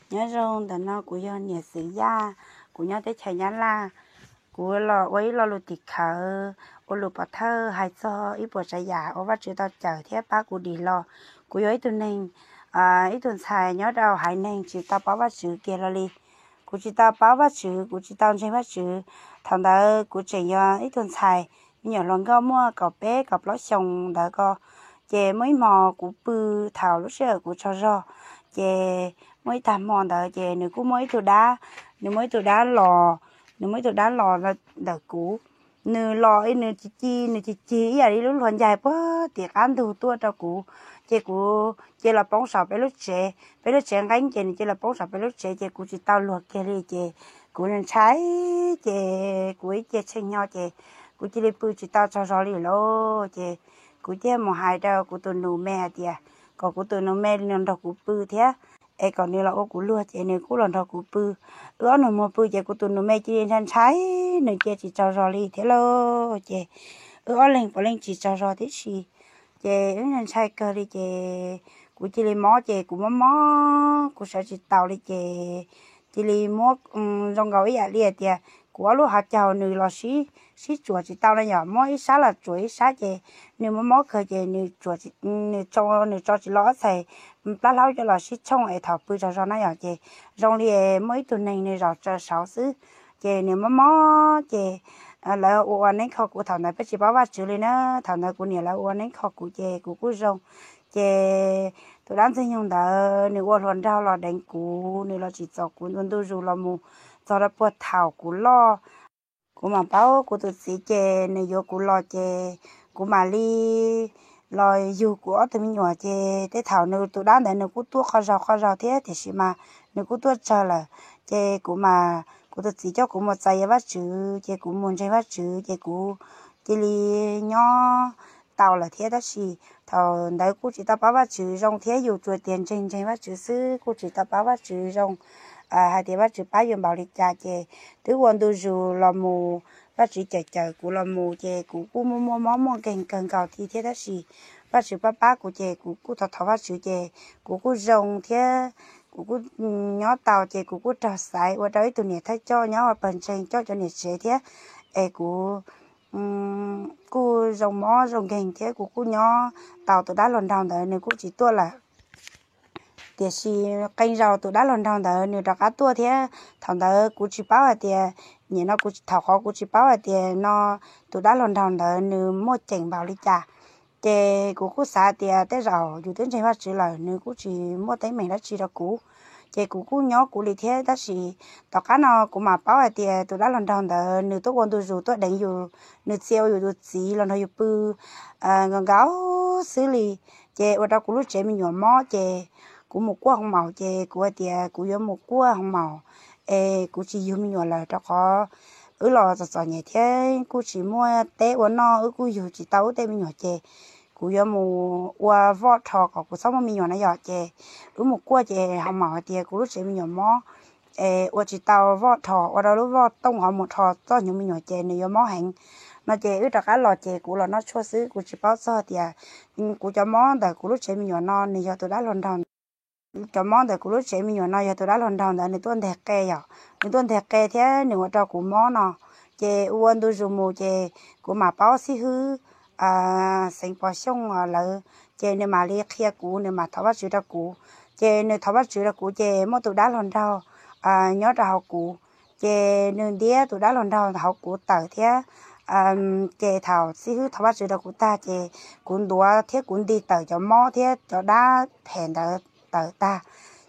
Nyob zoo, ntawm no kuv yog Niam Xwm Yaj, kuv nyob teb chaws Nyab Laj. Kuv los ua ib lo lus tim khawv, ua lus pov thawj hais txog ib puas tsav yam uas Vajtswv tau cawm thiab pab kuv dim los. Kuv yog ib tug neeg, ib tug ntxhais nyob rau haiv neeg tsis tau paub Vajtswv kiag los li. Kuv tsis tau paub Vajtswv, kuv tsis tau ntseeg Vajtswv. Thaum ntawd kuv tseem yog ib tug ntxhais me nyuam hluas nkauj muaj kaum peb kaum plaub xyoos ntawd ko. Ces muaj ib hmo kuv pw, thaum lub sij hawm kuv tsaug zog, ces muaj ib tag hmo ntawd ces nws kuj muaj ib tug dab, nws muaj ib tug dab los, nws muaj ib tug dab los ntawm kuv. Nws los nws ci ci, nws ci ci ib yam li lub hluas ncaig puag tim qab ntug tuaj rau kuv. Ces kuv cia li los poob saum peb lub tsev, peb lub tsev nqeeb, ces nws cia li los poob saum peb lub tsev, ces kuv tsis tau luag kiag li. Ces kuv ntshai, ces kuv ib ce tshee nyo ces kuv cia li pw tsis tau tsaug zog li lauj. Ces kuv thiaj mus hais rau kuv tus nus me hais tias kom kuv tus nus me los nrog kuv pw thiab, es kom nws los ua kuv luag, ces nws kuj los nrog kuv pw. Wb ob nus muag pw ces kuv tus nus me cia li ntshai ntshai, nws cia tsis tsaug zog li thiab lauj. Ces wb ob leeg puav leej tsis tsaug zog tib si. Ces wb ntshai kawg li ces kuv cia li mob, ces kuv mob mob kuv sawv tsis taus li ces cia li muab, zoo nkaus ib yam li hais tias kuv ob lub hauv caug nws los sib, sib tsuam tsis tau na yom, muab ib sab los tsuam ib sab ces nws mob mob kawg ces nws, nws tso tsis los ob txhais plab hlaub coj los sib tshooj es thaum pw tsaug zog na yom. Ces zoo li muaj ib tug neeg nws zaum tsaws saud xwb, ces nws mob mob ces lawv ua ua neeb kho kuv. Thaum ntawd peb tsis paub Vajtswv li na, thaum ntawd kuv niam lawv ua neeb kho kuv ces kuv kuj zoo. Ces tus dab ntxwg nyoog ntawd nws ua hluas nraug los deev kuv, nws los tsim txom kuv ntu ntu zus los mus txog rau puag thaum kuv loj. Kuv mam paub kuv tus txiv ces nws yuav kuv los ces kuv mam li los yug kuv ob tug me nyuam. Ces tej thaum nws tus dab ntawd nws kuj tuaj qhov zaug qhov zaug thiab, tiam sis mas nws kuj tuaj tsawg lawm. Ces kuv mas kuv tus txiv coj kuv mus txais Vajtswv, ces kuv mus ntseeg Vajtswv, ces kuv cia li nyob tau lawm thiab. Tab sis thaum ntawd kuj tsis tau paub Vajtswv zoo thiab, yus tsuas tias ntseeg ntseeg Vajtswv xwb, kuj tsis tau paub Vajtswv zoo hais tias Vajtswv pab yus npaum li cas. Ces twb ua ntu zus los mus, Vajtswv cawm cawm kuv los mus, ces kuv kuj muaj muaj mob muaj nkeeg kawg nkaus thiab. Tab sis Vajtswv pab pab kuv, ces kuv kuj thov thov Vajtswv, ces kuv kuj zoo thiab. Kuv kuj nyob tau, ces kuv kuj raug xaiv ua rau ib tug niam thawj coj nyob ua pawg ntseeg coj cov niam tsev thiab, es kuv kuj zoo mob zoo nkeeg thiab kuv kuj nyob tau. Tus dab hluas nraug ntawd nws kuj tsis tuaj lawm. Tiam sis qee zaus tus dab hluas nraug ntawd nws rov qab tuaj thiab. Thaum ntawd kuv tsis paub hais tias, nim no kuv thaum qhov kuv tsis paub hais tias no tus dab hluas nraug ntawd nws muaj ceem npaum li cas. Ces kuv kuj xav tias tej zaum yus twb ntseeg Vajtswv lawm, nws kuj tsis muaj teeb meem dab tsi rau kuv. Ces kuv kuj nyob kuv li thiab. Tab sis tom qab no kuv mam paub hais tias tus dab hluas nraug ntawd nws tuaj ua ntu zus tuaj deev yus, nws txia ua yus tus txiv los nrog yus pw nkaus nkaus xwb li. Ces ua rau kuv lub tsev me nyuam mob, ces kuv mus kuaj hoo maum, ces kuv hais tias kuv yuav mus kuaj hoo maum es kuv tsis yug me nyuam lawm, rau qhov wb los txom txom nyem thiab kuj tsis muaj teb ua noj, wb kuj yug tsis tau wb tej me nyuam, ces kuv yuav mus ua voj rho kom kuv txhob muaj me nyuam na yom. Ces wb mus kuaj, ces hoo maum hais tias kuv lub tsev me nyuam mob es ua tsis tau voj rho, ua rau lub voj tooj ho mus rho txoj hnyuv me nyuam ces nws yuav mob heev no. Ces wb rov qab los, ces kuv los noj tshuaj xwb, kuv tsis paub txog tias kuv cov mob ntawm kuv lub tsev me nyuam no nws yog tus dab hluas nraug. Cov mob ntawm kuv lub tsev me nyuam no yog tus dab hluas nraug ntawd nws tuaj nteg qe yom, nws tuaj nteg qe thiab nws ua rau kuv mob no. Ces ua ntu zus mus, ces kuv mam paub xib hwb Xeev Pov Xyooj lawv, ces nws mam li qhia kuv, nws mam thov Vajtswv rau kuv. Ces nws thov Vajtswv rau kuv, ces muaj tus dab hluas nraug nyob rau hauv kuv, ces nws ntiab tus dab hluas nraug hauv kuv tawm thiab. Ces thaum xib hwb thov Vajtswv rau kuv tag, ces kuv ntuav thiab kuv nti tawm cov mob thiab cov dab phem ntawd tawm tag,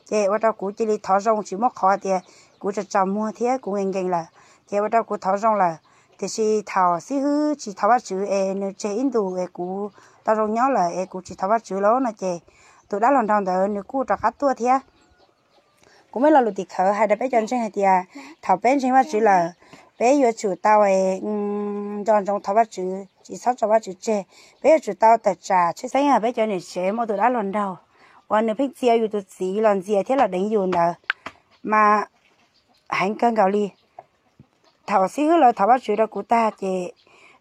ces ua rau kuv cia li thov zoo, tsis muaj qhov tias kuv tsaus tsaus muag thiab kuv nkees nkees lawm, ces ua rau kuv thov zoo lawm. Tiam sis thaum xib hwb tsis thov Vajtswv es nws tseg ib ntus es kuv tau zoo nyob lawm es kuv tsis thov Vajtswv lawm no, ces tus dab hluas nraug ntawd nws kuj rov qab tuaj thiab. Kuv muaj lo lus tim khawv hais rau peb cov ntseeg hais tias thaum peb ntseeg Vajtswv lawm, peb yuav tsum tau nco ntsoov thov Vajtswv, tsis txhob tso Vajtswv tseg. Peb yuav tsum tau tawm tsam tshwj xeeb peb cov niam tsev muaj tus dab hluas nraug uas nws pheej txia yus tus txiv los ntxias thiab los deev yus ntawd mas heev kawg nkaus li. Thaum xib hwb lawv thov Vajtswv rau kuv tag, ces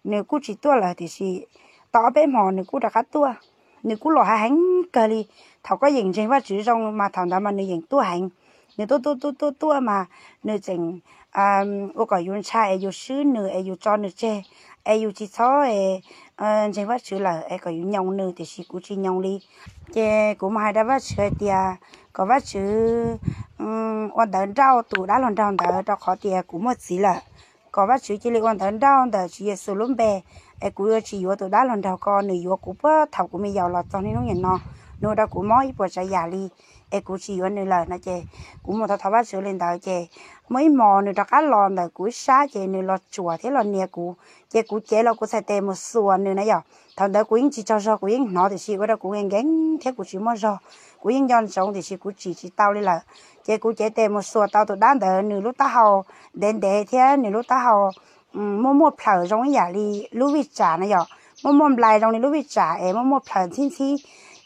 nws kuj tsis tuaj lawm, tiam sis tau ob peb hmos nws kuj rov qab tuaj. Nws kuj los hais heev kawg li. Thaum koj yeem ntseeg Vajtswv zoo mas thaum ntawd mas nws yeem tuaj heev. Nws tuaj tuaj tuaj tuaj tuaj mas nws tseem ua kom yus ntshai es yus swb nws es yus tso nws tseg, es yus tsis txhob ntseeg Vajtswv lawm es kom yus nyoos nws, tiam sis kuv tsis nyoos li. Ces kuv mus hais rau Vajtswv hais tias kom Vajtswv ua ntawv nrauj tus dab hluas nraug ntawd rau qhov tias kuv muaj txiv lawm. Kom Vajtswv cia li ua ntawv nrauj ntawm Tswv Yexus lub npe, es kuv yuav tsis yuav tus dab hluas nraug ko, nws yuav kuv puag thaum kuv me yaus los txog niaj hnub nim no, nws ua rau kuv mob ib puas tsav yam li, es kuv tsis yuav nws lawm no. Ces kuv mus thov thov Vajtswv li ntawd ces muaj ib hmos nws rov qab los ntawm kuv ib sab ces nws los tsuam thiab los nias kuv, ces kuv cev los kuv txhais tes mus xuas nws na yom. Thaum ntawd kuv yeej tsis tsaug zog, kuv yeej hnov tiam sis ua rau kuv nkees nkees thiab kuv tsis muaj zog, kuv yeej nco ntsoov tiam sis kuv tsim tsis tau li lawm. Ces kuv cev tes mus xuas tau tus dab ntawd, nws lub taub hau ntev ntev thiab nws lub taub hau muaj muaj plhaws zoo ib yam li lub vij tsam na yom, muaj muaj nplai zoo li lub vij tsam es muaj muaj plhaws ntxhib ntxhib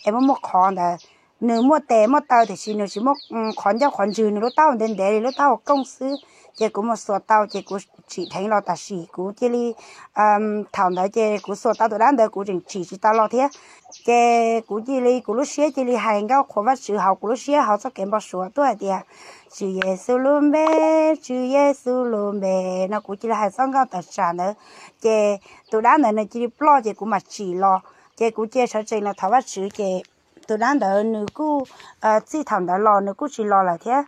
es muaj muaj qhov ntawd. Nws muaj tes muaj taw tiam sis nws tsis muaj qhov ncauj qhov ntswg, nws lub taub hau ntev ntev li lub taub hau kooj xwb. Ces kuv mus xuas tau ces kuv tsim dheev los tam sim, kuv cia li thaum ntawd ces kuv xuas tau tus dab ntawd kuv tseem tsim tsis tau los thiab. Ces kuv cia li, kuv lub siab cia li hais nkauj qhuas Vajtswv hauv kuv lub siab hauv txoj kev npau suav tuaj hais tias, Tswv Yexus lub npe, Tswv Yexus lub npe no, kuv cia li hais txoj nkauj tawm tsam ntawd. Ces tus dab ntawd nws cia li ploj ces kuv mam tsim los, ces kuv cia sawv tsees los thov Vajtswv ces tus dab ntawd nws kuj txij thaum ntawd los nws kuj tsis los lawm thiab.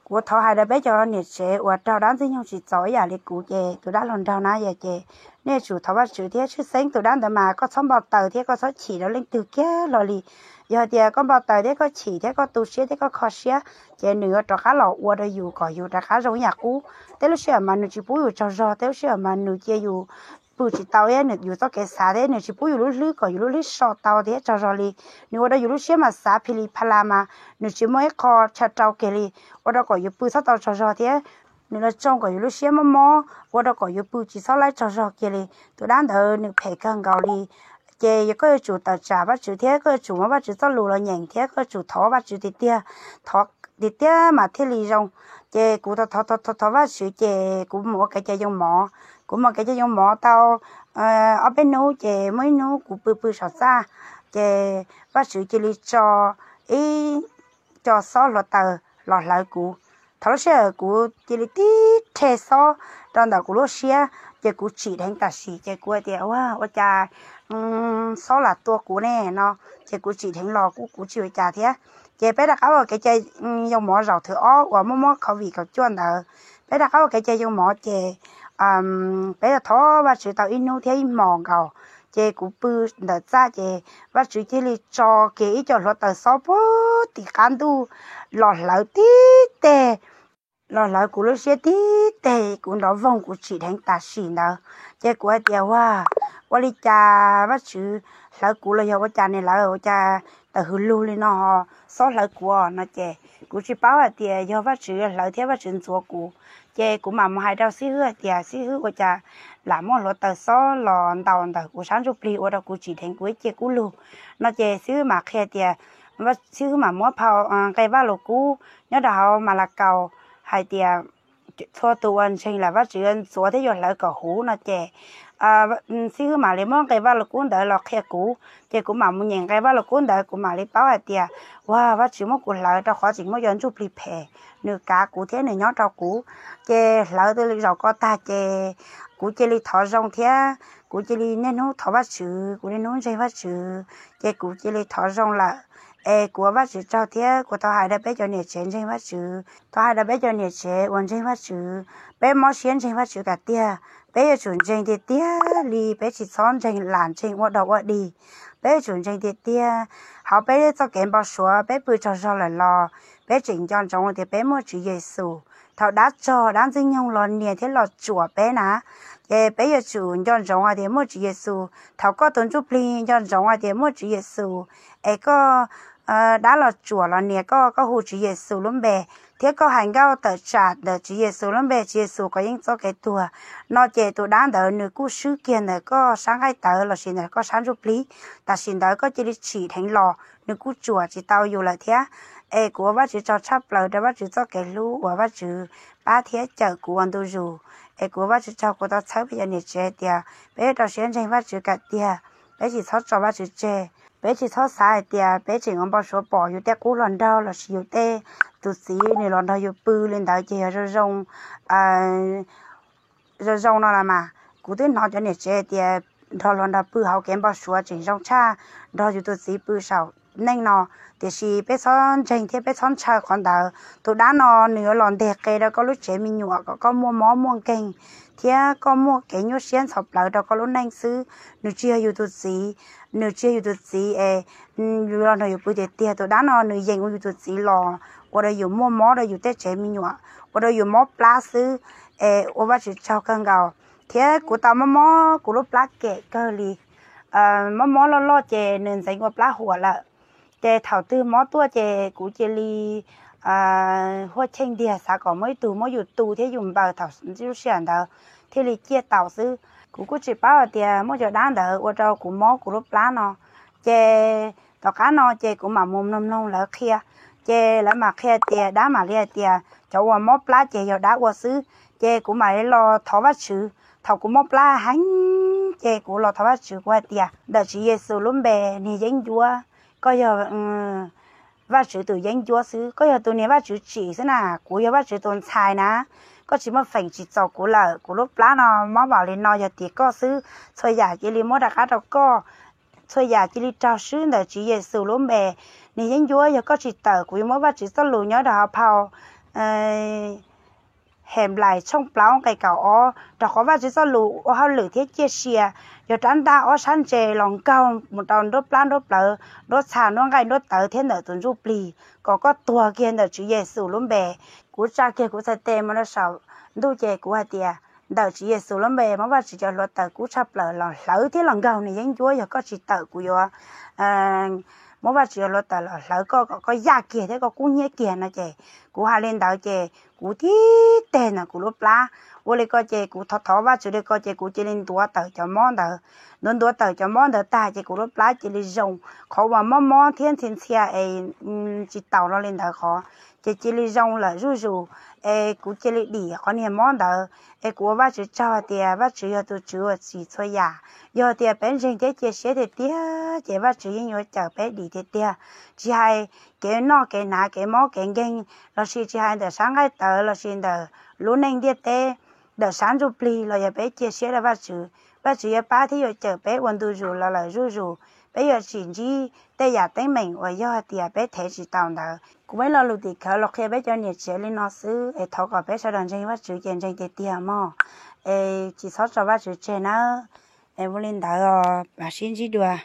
Kuv thov hais rau peb cov niam tsev uas raug dab ntxwg nyoog tsim txom ib yam li kuv ces tus dab hluas nraug na yom, ces nej tsum thov Vajtswv thiab tshwj xeeb tus dab ntawd mas koj txhob npau taws thiab koj txhob chim rau leej twg kiag hlo li. Yog hais tias koj npau taws thiab koj chim thiab koj tu siab thiab koj kho siab, ces nws yuav rov qab los ua rau yus kom yus rov qab zoo ib yam qub. Tej lub sij hawm mas nws tsis pub yus tsaug zog, tej lub sij hawm mas nws cia yus pw tsis tau thiab yus txoj kev xav thiab nws tsis pub yus lub hlwb kom yus lub hlwb so tau thiab tsaug zog li. Nws ua rau yus lub siab mas xav phi li pha la mas nws tsis muaj ib qho chaw rau kiag li, ua rau kom yus pw txhob tau tsaug zog thiab nws los tsoo kom yus lub siab mob mob, ua rau kom yus pw tsis txhob laib tsaug zog kiag li. Tus dab ntawd nws phem kawg nkaus li. Ces koj yuav tsum tawm tsam Vajtswv thiab koj yuav tsum muab Vajtswv txoj lus los nyeem thiab koj yuav tsum thov Vajtswv tiag tiag, thov tiag tiag mas thiaj li zoo. Ces kuv thov thov thov Vajtswv ces kuv mus ua kev cai yoo mov. Kuv mus kev cai yoo mov tau ob peb hnub ces muaj ib hnub kuv pw pw saum txaj, ces Vajtswv cia li tso ib co xob hluav taws los hlawv kuv. Thaum lub sij hawm kuv cia li tib rhe xob rau ntawm kuv lub siab, ces kuv tsim dheev tam sim ces kuv hais tias, ua, ua cas xob lam tua kuv ne no, ces kuv tsim dheev los kuj kuv tsis ua cas thiab. Ces peb rov qab ua kev cai yoo mov zaum thib ob uas muaj muab covid kaum cuaj ntawd, peb rov qab ua kev cai yoo mov ces peb thov Vajtswv tau ib hnub thiab ib hmos nkaus, ces kuv pw ntawm txaj ces Vajtswv cia li tso kiag ib co hluav taws xob puag tim qab ntuj los hlawv tib teg, los hlawv kuv lub siab tib teg, kuv nrov voog kuv tsim dheev tam sim ntawd. Ces kuv hais tias, ua, ua li cas Vajtswv hlawv kuv los yog ua cas ne lawv, ua cas tawm hws lug li no xob hlawv kuv no. Ces kuv tsis paub hais tias yog Vajtswv hlawv thiab Vajtswv ntxuav kuv. Ces kuv mam mus hais rau xib hwb hais tias, xib hwb, ua cas lam muaj hluav taws xob los ntaus ntawm kuv sab ntsuj plig ua rau kuv tsim dheev kuv ib ce kub lug no. Ces xib hwb mam qhia tias, xib hwb mam muab phau nqe Vaj Lug Kub nyob rau hauv Malakaus hais tias txhua tus uas ntseeg lam Vajtswv yuav ntxuav thiab yuav hlawv kom huv no. Ces xib hwb mam li muab nqe Vaj Lug Kub ntawd los qhia kuv, ces kuv mam mus nyeem nqe Vaj Lug Kub ntawd kuv mam li paub hais tias, ua, Vajtswv muab kuv hlawv rau qhov tseem muaj cov ntsuj plig phem nws kav kuv thiab nws nyob rau kuv. Ces hlawv tau li zaum ko tag ces kuv cia li thov zoo thiab kuv cia li niaj hnub thov Vajtswv, kuv niaj hnub ntseeg Vajtswv, ces kuv cia li thov zoo lawm. Es kuv ua Vajtswv tsaug thiab kuv thov hais rau peb cov niam tsev ntseeg Vajtswv, thov hais rau peb cov niam tsev uas ntseeg Vajtswv, peb mob siab ntseeg Vajtswv kom tiag. Peb yuav tsum ntseeg tiag tiag li, peb tsis txhob ntseeg lam ntseeg ua dog ua dig. Peb yuav tsum ntseeg tiag tiag, hauv peb txoj kev npau suav peb pw tsaug zog lawm los peb tseem nco ntsoov tias peb muaj Tswv Yexus. Thaum dab tsog dab ntxwg nyoog los nias thiab los tsuam peb na, ces peb yuav tsum nco ntsoov hais tias muaj Tswv Yexus. Thaum koj tus ntsuj plig nco ntsoov hais tias muaj Tswv Yexus, es koj dab los tsuam los nias koj, koj hu Tswv Yexus lub npe, thiab koj hais nkauj tawm tsam ntawm Tswv Yexus lub npe, Tswv Yexus kov yeej txoj kev tuag no, ces tus dab ntawd nws kuj swb kiag ntawm koj sab nqaij tawv lossis ntawm koj sab ntsuj plig. Tam sim ntawd koj cia li tsim dheev los, nws kuj tsuam tsis tau yus lawm thiab. Es kuv ua Vajtswv tsaug tshaj plaws rau Vajtswv txoj kev hlub uas Vajtswv pab thiab cawm kuv ua ntu zus. Es kuv ua Vajtswv tsaug kuv tau txhawb peb cov niam tsev tias peb rau siab ntseeg Vajtswv kom tiag, peb tsis txhob tso Vajtswv tseg, peb tsis txhob xav hais tias peb tseem ua npau suav pom yus tej qub hluas nraug lossis yus tej tus txiv nws los nrog yus pw li ntawd ces yog zoo zoo, zoo zoo no los mas. Kuv twb hnov cov niam tsev tias nrog luag nrog pw hauv kev npau suav tseem zoo tshaj nrog yus tus txiv pw saum neej no. Tiam sis peb txhob ntseeg thiab peb txhob ntshaw qhov ntawd. Tus dab no nws yuav los nteg qe rau koj lub tsev me nyuam kom koj muaj mob muaj nkeeg thiab koj muaj kev nyuaj siab ntxhov plawv rau koj lub neej xwb. Nws tsis yog yus tus txiv, nws tsis yog yus tus txiv es yus los nrog yus pw tiag tiag. Tus dab no nws yeem ua yus tus txiv los ua rau yus muaj mob rau yus tej tsev me nyuam, ua rau yus mob plab xwb. Es ua Vajtswv tsaug kawg nkaus thiab kuv tau mob mob kuv lub plab kem kawg li. Mob mob loj loj ces nws ntxeev ua plab huam lawm. Ces thaum twg mob tuaj ces kuv cia li huaj cheej ntiag xav kom muaj ib tug muab yus tu thiab yus npaws thaum lub sij hawm ntawd thiaj li ciaj taus xwb. Kuv kuj tsis paub hais tias muaj cov dab ntawd ua rau kuv mob kuv lub plab no. Ces tom qab no ces kuv mam mus mloog mloog lawv qhia, ces lawv mam qhia tias, dab mam li hais tias cov uas mob plab ces yog dab ua xwb. Ces kuv mam li los thov Vajtswv. Thaum kuv mob plab heev ces kuv los thov Vajtswv, kuv hais tias ntawm Tswv Yexus lub npe niag yeeb ncuab, koj yog Vajtswv tus yeeb ncuab xwb, koj yog tus niag Vajtswv tsim xwb na, kuv yog Vajtswv tus ntxhais na. Koj tsis muaj feem tsim txom kuv lawm, kuv lub plab no mob npaum li no yog tim koj xwb, txhua yam cia li muab rov qab rau koj. Txhua yam cia li raug swb ntawm Tswv Yexus lub npe. Niag yeeb ncuab, yog koj tsis tawm kuv yuav muab Vajtswv txoj lus nyob rau hauv phau Henplais tshooj plaub nqe kaum ob, rau qhov Vajtswv txoj lus ua hauj lwm thiab ciaj sia yog rab ntaj ob sab ntse los nkaug mus rau nruab plab nruab plawv, nruab txha nruab nqaij nruab tawv thiab ntawm tus ntsuj plig, kom koj tuag kiag ntawm Tswv Yexus lub npe. Kuv tsa kiag kuv txhais tes mus rau saum ntuj ces kuv hais tias ntawm Tswv Yexus lub npe muab Vajtswv cov hluav taws kub tshaj plaws los hlawv thiab los nkaug niag yeeb ncuab, yog koj tsis tawm kuv yuav muab Vajtswv cov hluav taws los hlawv koj kom koj yaj kiag thiab koj kub hnyiab kiag no ces kuv hais li ntawd ces kuv tib teg ntawm kuv lub plab. Ua li ko ces kuv thov thov Vajtswv li ko ces kuv cia li ntuav tawm cov mob ntawd. Ntuav ntuav tawm cov mob ntawd tag ces kuv lub plab cia li zoo. Qhov uas mob mob thiab ntxhia ntxhia es tsis taus no li ntawd qhov ces cia li zoo lawm zuj zus. Es kuv cia li dim qhov niag mob ntawd. Es kuv ua Vajtswv tsaug hais tias Vajtswv yog tus Tswv uas tsim txhua yam. Yog tias peb ntseeg thiab cia siab tiag tiag ces Vajtswv yeej yuav cawm peb dim tiag tiag. Tsis hais kev noj kev hnav, kev mob kev nkeeg, lossis tsis hais ntawm sab nqaij tawv lossis ntawm lub neej ntiaj teb, ntawm sab ntsuj plig los yog peb cia siab rau Vajtswv, Vajtswv yuav pab thiab yuav cawm peb ua ntu zus los lawm zuj zus. Peb yuav tsis ntsib tej yam teeb meem uas yog hais tias peb thev tsis tau ntawd. Kuv muaj ib lo lus tim khawv los qhia peb cov niam tsev li no xwb es thov kom peb sawv daws ntseeg Vajtswv ces ntseeg tiag tiag mog. Es tsis txhob tso Vajtswv tseg nawb. Es ua li ntawd os, mam sib ntsib dua.